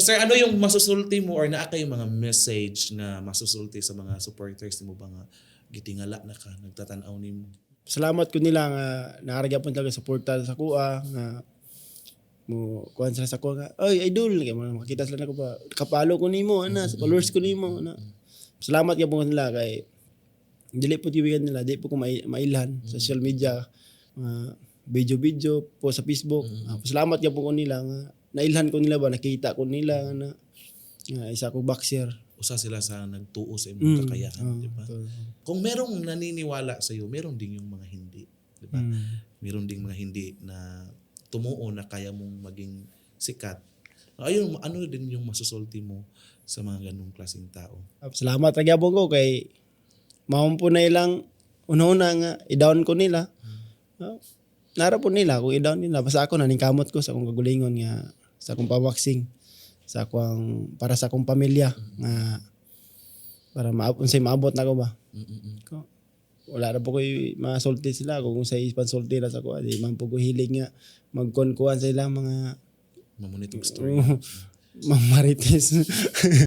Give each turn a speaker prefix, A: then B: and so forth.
A: Sir, ano yung masusulti mo or naa kay mga message nga masusulti sa mga supporters nimo ba nga gitingala na ka, nagtatan-aw nimo?
B: Salamat ko nila nga naa ra gyapon talaga suporta sa akoa, nga mo kuan sila sa akoa nga, "Oy, idol," kay mo makita sila nako ba, kapalo ko nimo ana, sa followers ko nimo ana. Salamat gyapon ko nila kay dili po gibigan nila, di po ko mailhan sa social media, mga video-video po sa Facebook. Ah, salamat gyapon ko nila nga nailhan ko nila ba, nakita ko nila na nga isa ko boxer.
A: Usa sila sa nagtuo sa imong kakayahan, di ba?
B: To.
A: Kung merong naniniwala sa iyo, meron din yung mga hindi, di ba? Meron ding mga hindi na tumuo na kaya mong maging sikat. Ayun, ano din yung masusulti mo sa mga ganong klaseng tao?
B: Ah, salamat ra gyapon ko kay mao po na ilang una-una nga i-down ko nila. Ah, nara po nila kung i-down nila, basta ako naningkamot ko sa akong kagulingon nga sa akong pa-boxing, sa akong para sa akong pamilya nga para maabot unsay maabot nako ba. Ko wala ra po ko'y masulti sila kung unsay pansulti ra sa ako, di man po ko hilig nga magkuan-kuan sa ilang mga
A: Mamunitong story.
B: mga marites.